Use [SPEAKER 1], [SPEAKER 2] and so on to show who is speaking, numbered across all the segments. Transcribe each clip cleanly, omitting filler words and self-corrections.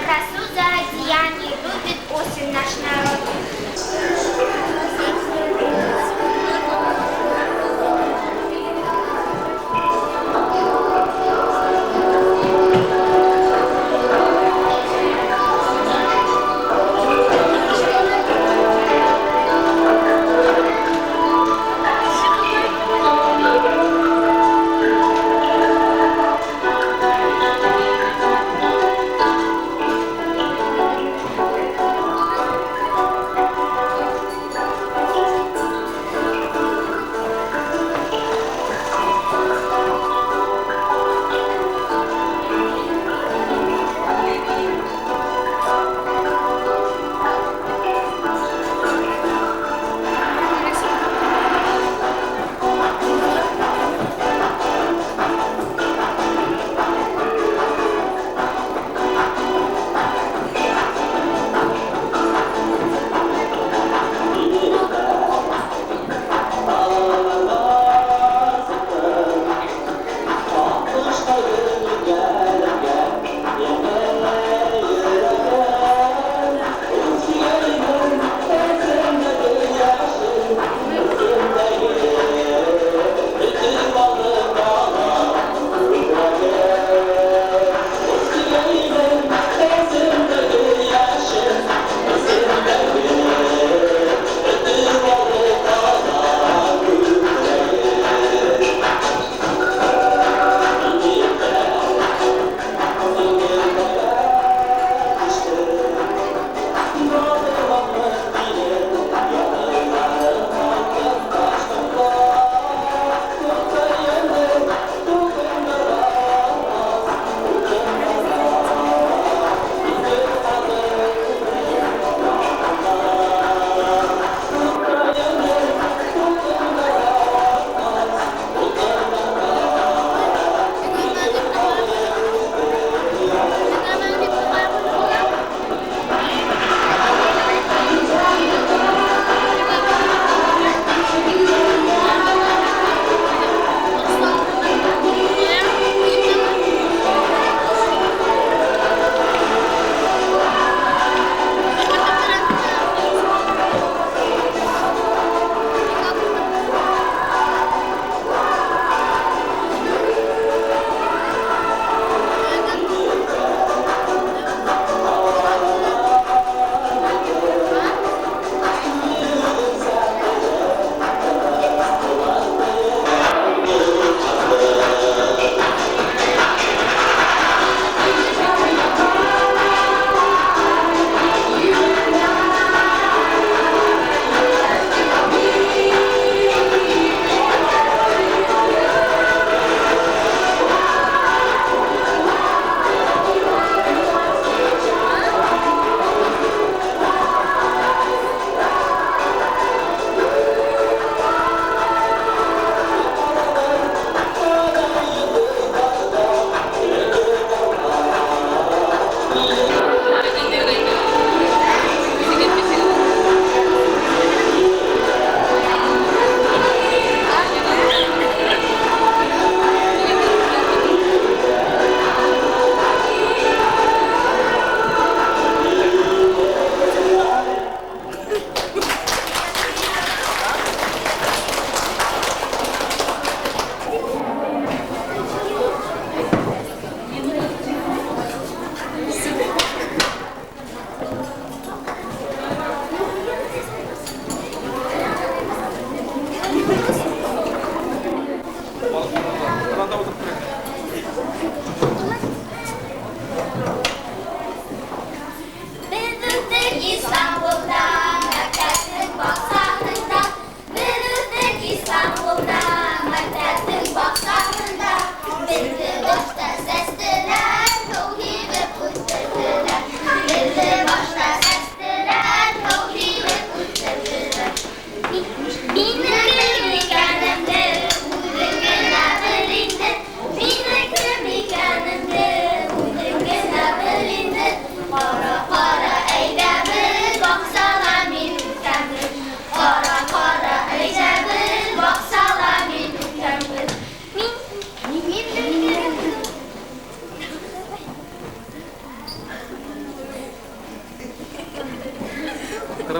[SPEAKER 1] красу, за одеяние любит осень наш народ.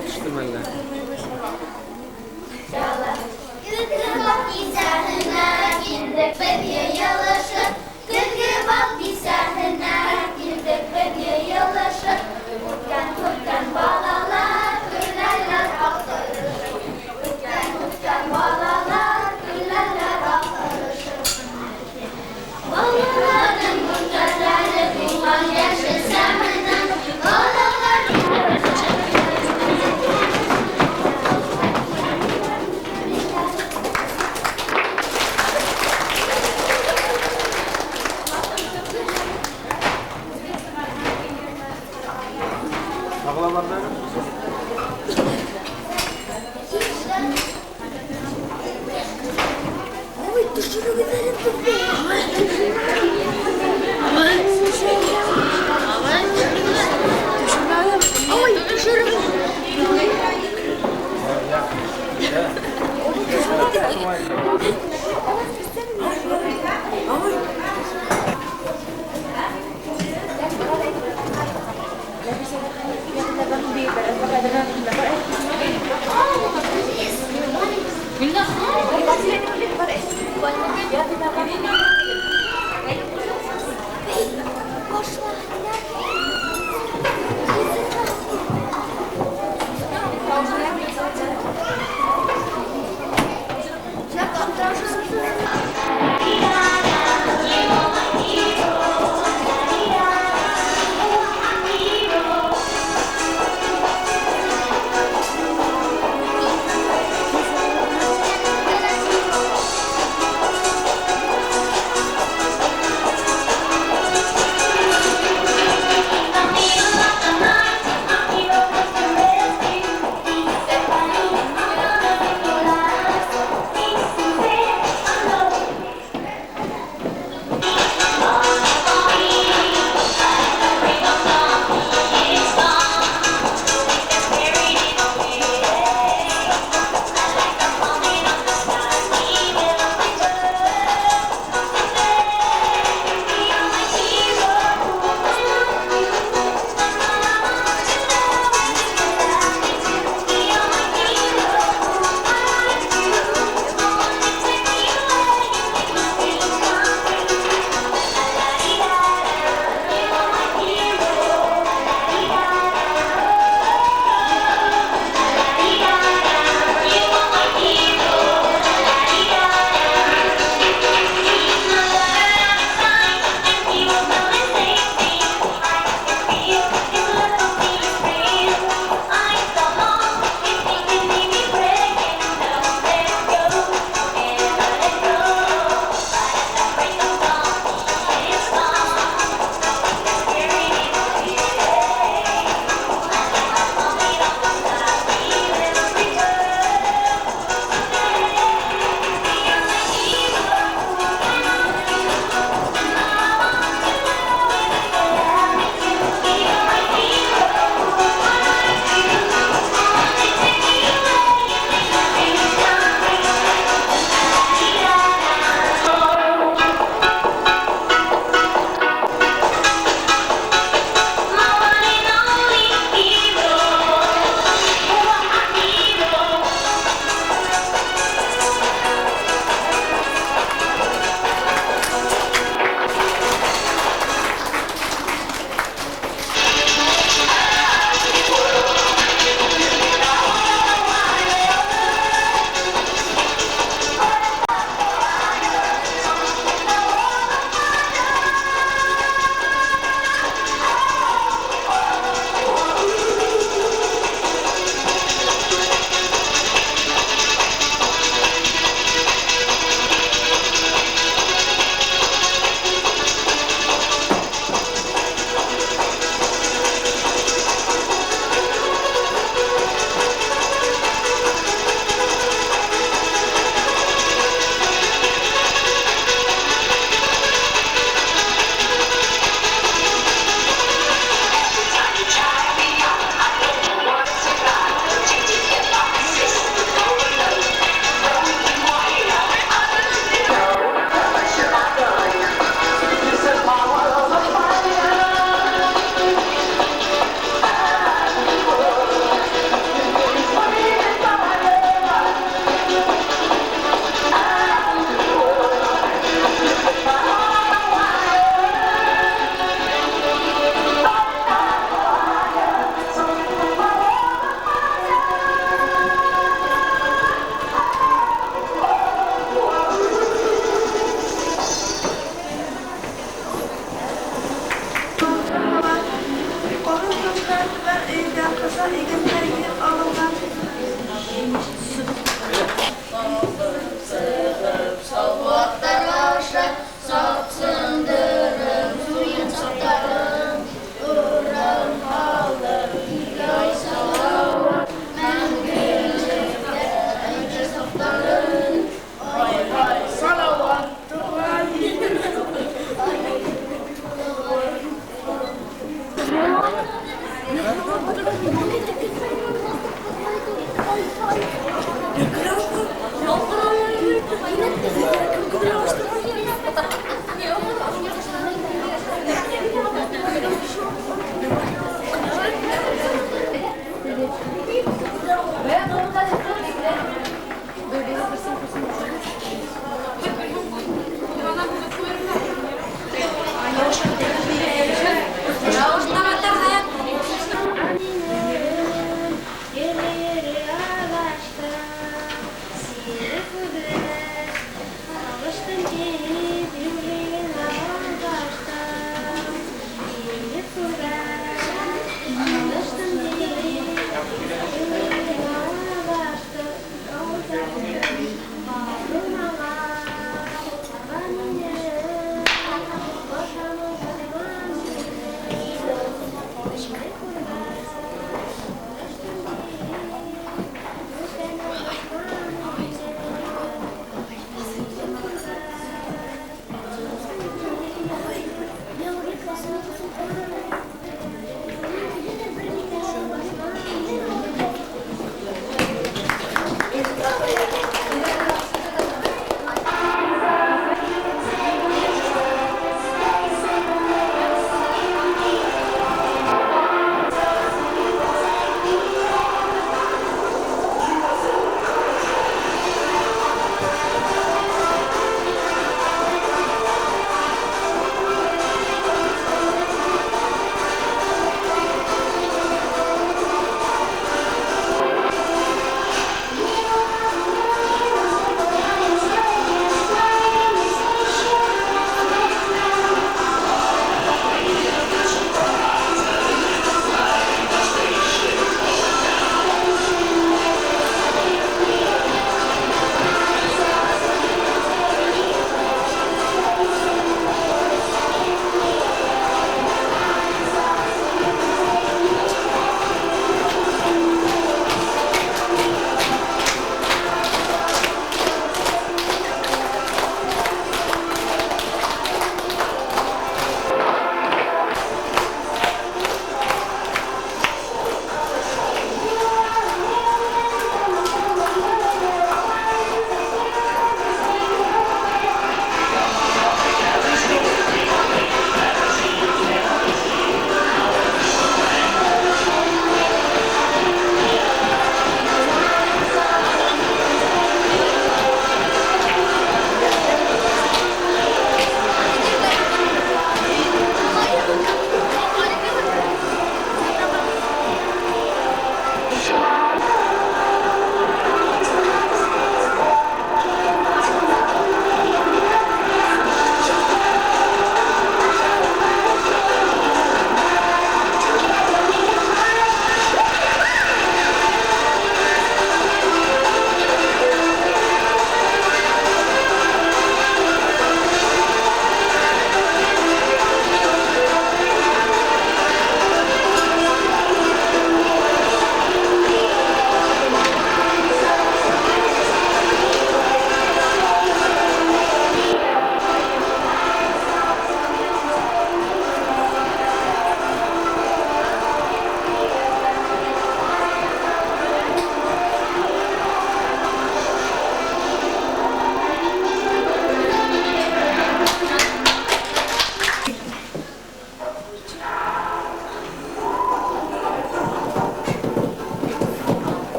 [SPEAKER 2] Тау төштеме әллә?
[SPEAKER 1] Көзге бал кисәһенә килдек без җыелышып, Көзге бал кисәһенә килдек без җыелышып. Үткән-үткән балалар көләләр акырышып. Үткән-үткән балалар көләләр акырышып. Балаларның күзләре тулган яшел сәменнән. Балалар.
[SPEAKER 2] Тагы да бар да әле.
[SPEAKER 1] Ой, төшерегез әле безне. Ой, төшерегез.
[SPEAKER 3] Аша игеннәр алынган.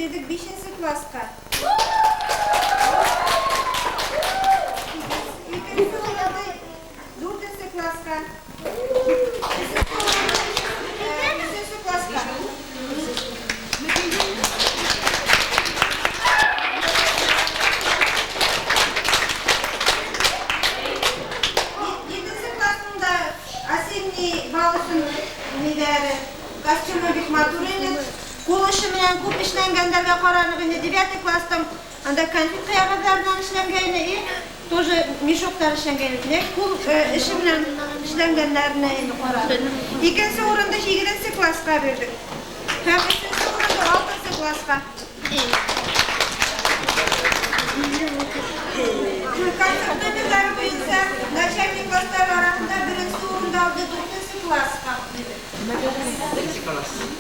[SPEAKER 3] бирдек бишенче класска. Икенче урынны дүртенче класска. Өченче класска. Икенче классның да осенний бал өчен ниләре, костюмы бик матур иде. Кул эше белән күп эшләнгәннәргә каранып инде девятый класстан анда конфет кәгазьләреннән эшләнгән и тоже мешоктар эшләнгән иде. Кул эше белән эшләнгәннәренә инде карадык. Икенче урында җиденче класска бирдек. Һәм өченче урында алтынчы класска. Концерт номерлары буенча начальный класслар арасында беренче урында алды дүртенче класска.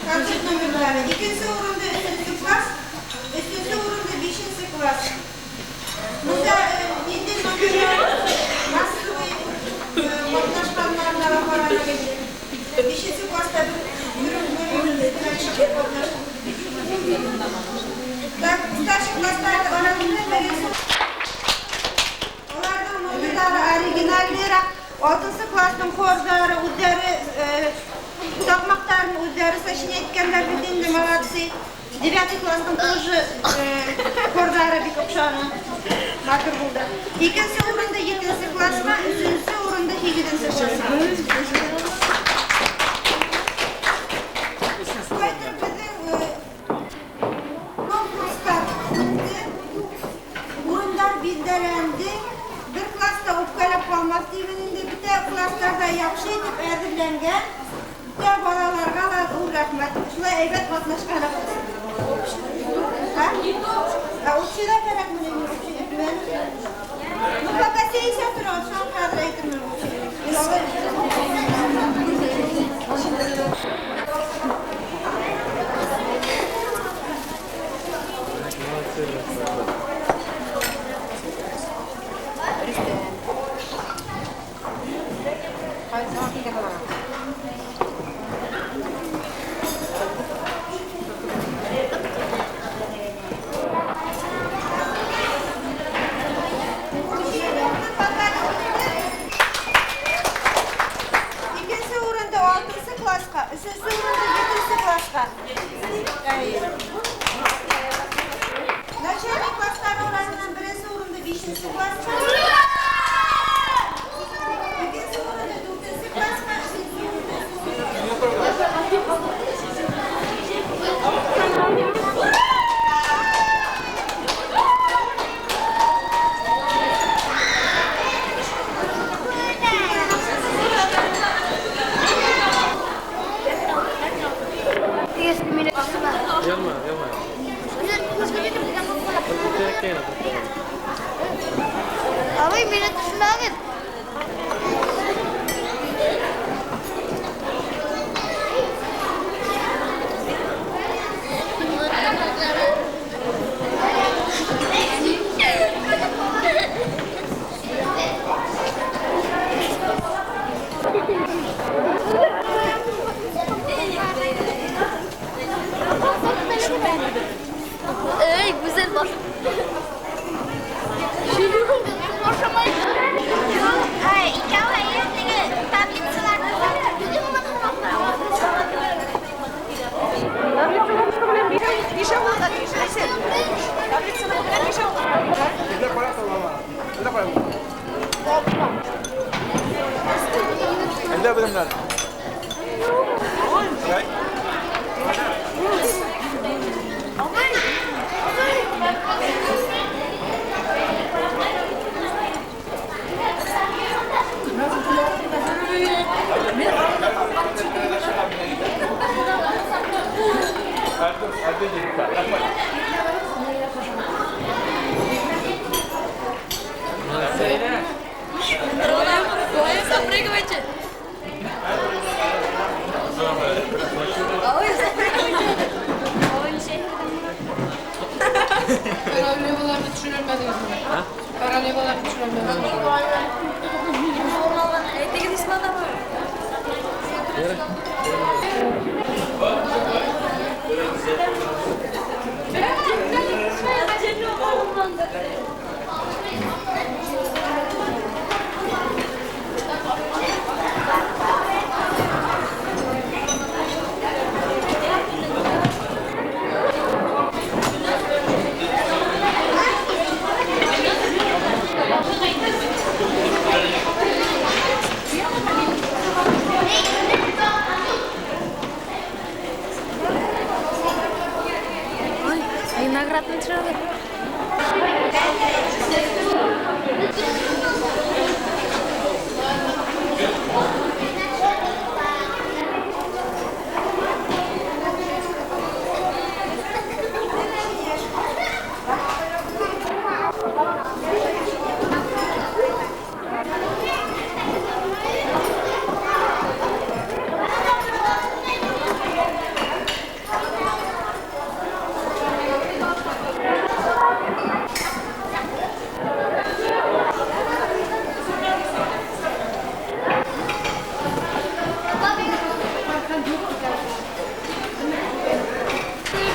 [SPEAKER 3] Концерт номерлары. Икенче урында өченче класс, өченче урында бишенче класс. Монда нинди номерлар массовый катнашканнарына карап инде. Бишенче класста бер номер белән чыгып катнашты. Так, старший класслар арасында беренче. Аларның номерлары оригинальныйрак. Алтынчы классның хордары үзләре такмакларын үзләре сочинять иткәннәр бит инде, молодцы. Девятый классның тоже хордары бик охшаган. Матур булды. Икенче урында җиденче класска, өченче урында һигезенче класска. Шулай безнең конкурслар үтте. Урыннар билгеләнде. Бер класста үпкәләп калмас димен инде. Бөтә классларда яхшы итеп әзерләнгән. Бөтә балаларга да зур рәхмәт. Шулай әйбәт катнашканыгыз. А? А общий да кирәк менә общий әйтмәне. Ну, пока син тора, шул хәзер әйтермен общий. Мин алай. Икенче урында алтынчы класска, өченче урында җиденче класска. Начальный класслар арасыннан беренче урында бишенче класска. Икенче урында дүртенче класска, өченче урында
[SPEAKER 2] Yılma, yılma.
[SPEAKER 1] Абый, мине төшмәгез. Ey güzel bak.
[SPEAKER 4] Рәсемен төшерәләр.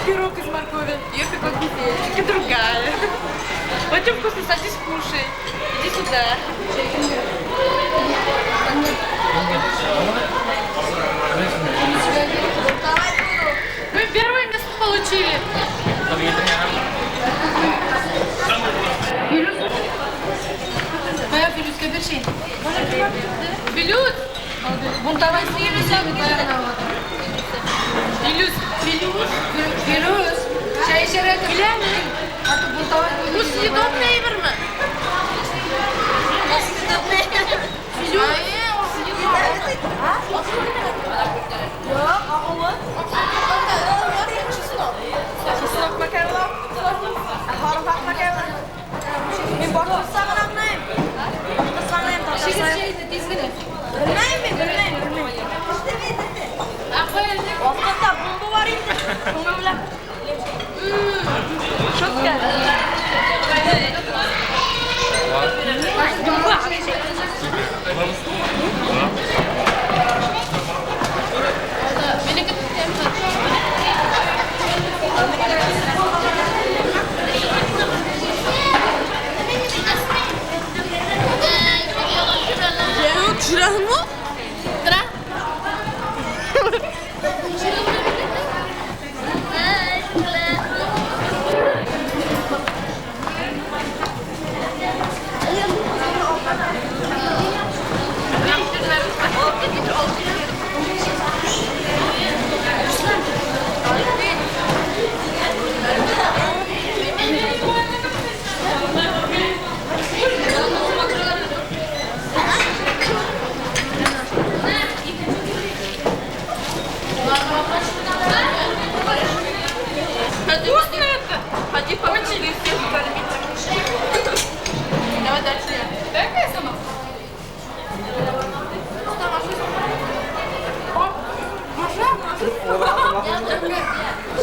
[SPEAKER 5] Пирог из моркови. Ее пекла и другая. Очень вкусно, садись, кушай. Иди сюда. Мы первое место получили.
[SPEAKER 6] Моя Филюзка, бирчи.
[SPEAKER 5] Филюз!
[SPEAKER 6] Бунтовать не
[SPEAKER 5] Филюз! Филюз!
[SPEAKER 6] Филюз. Чәй эчәргә
[SPEAKER 5] Беләме?
[SPEAKER 6] А то бунтовать
[SPEAKER 5] Бу съедобный әйберме? Филюз!
[SPEAKER 7] Чеснок макарлап, харвак макарлап. Мин башкортса гына аңлыйм. Башкортса аңлыйм, татарча.
[SPEAKER 6] Тиз генә.
[SPEAKER 7] Белмәйм мин, белмәйм, белмәйм. Вакытта бомба бар инде. Бомба белән.
[SPEAKER 5] Шутка. Минеке Төшерәсеңме? Тора. Вкусно это! Ходи, помочи, всех кормить. Давай дальше я. Дай-ка я сама.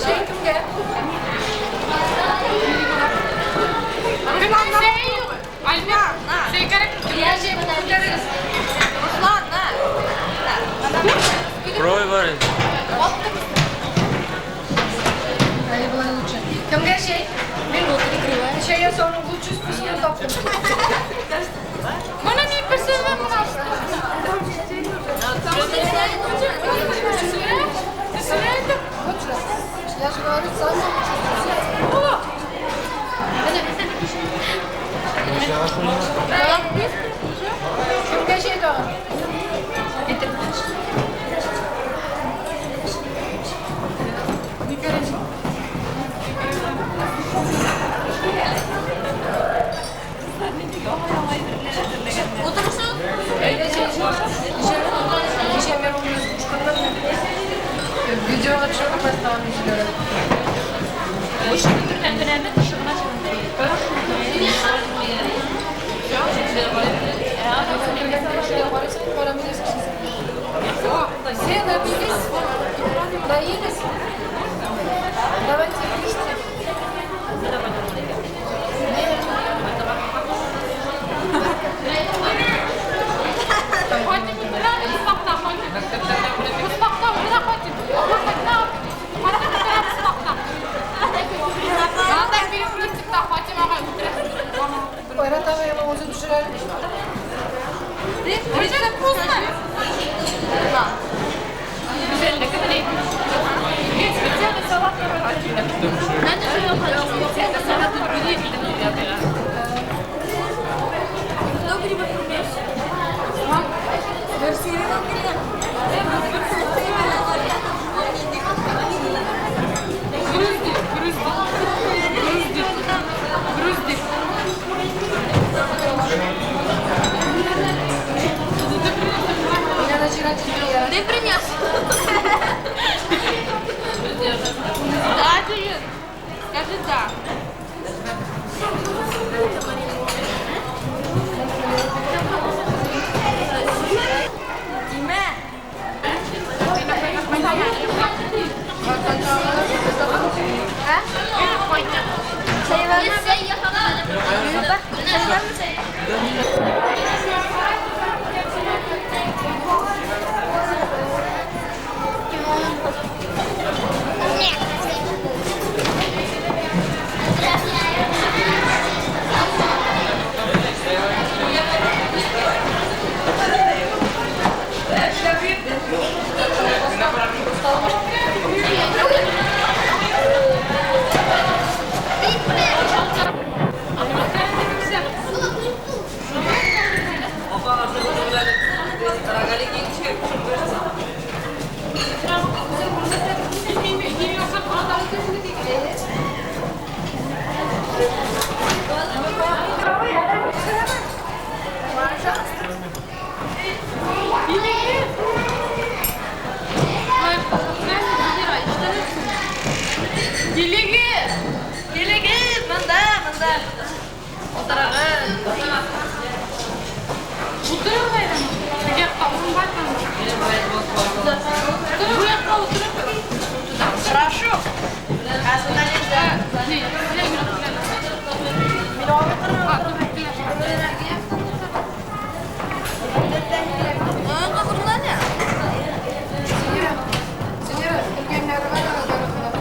[SPEAKER 6] Чәй кемгә?
[SPEAKER 5] Альмир, чәй кәрәк.
[SPEAKER 6] Я чәй күтәрегез.
[SPEAKER 7] Руслан, на.
[SPEAKER 2] Пробуй бар.
[SPEAKER 6] Әле болай лучше. Кемгә чәй? Мин Чәй я соның лучше вкусын таптым.
[SPEAKER 5] Моны ни пешердем моны?
[SPEAKER 6] Я же говорю, самый лучший вкус. Кемгә чәй тагын? Кичә мин аны Видеога төшереп кайткан җибәрә. Все напились, наелись. Давайте ешьте.
[SPEAKER 5] Хватит, не надо, бесплатно, хватит. Бесплатно, уже хватит. Надо перекрестик, да, хватит, ага,
[SPEAKER 6] Айрат агай аны үзе төшерә.
[SPEAKER 5] Очень вкусно. Грузди, грузди, грузди. да. Утырыгыз. Утырыгыз әйдә. Теге якка урын бар икән. Бу якка утырып.
[SPEAKER 7] Хорошо.
[SPEAKER 5] Не,
[SPEAKER 6] Сенера, телгәннәре бар, алар кызлар.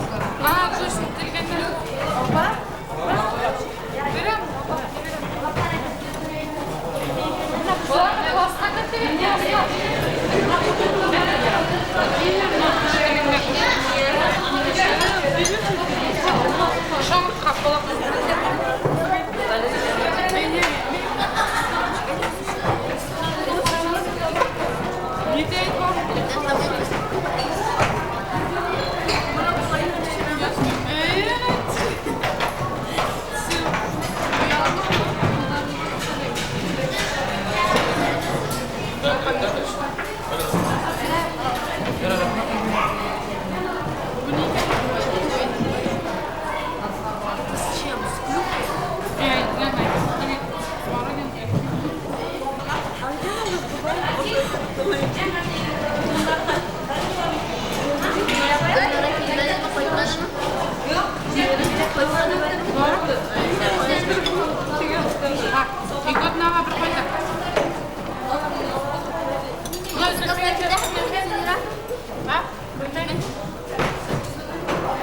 [SPEAKER 5] А, точно, телгәннәр. Апа? Бирәм, апа, бирәм. Боларны класска кертегез, класска. Шаңытка Evet. Ике атнага бер кайта. А? Белмәйм.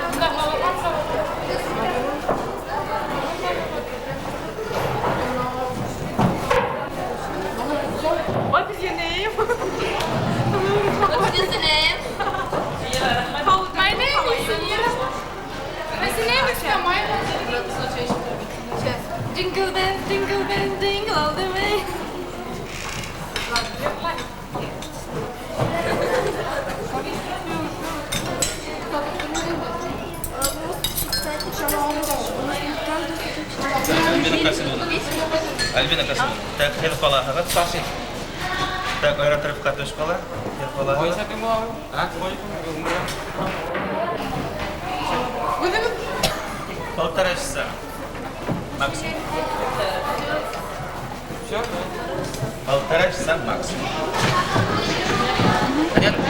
[SPEAKER 5] Монда балалар бар. What is your name?
[SPEAKER 7] What is the name?
[SPEAKER 5] My name is Samira. My name is Kamaya.
[SPEAKER 7] Jingle bell, jingle bell, jingle all the way.
[SPEAKER 2] Альбина Касымовна. Альбина Касымовна. Так, хәл калаһыгыз. Так, аэротрефка төш кала. Хәл калаһыгыз. Полтора часа. Максимум. Все? Полтора часа максимум. Понятно?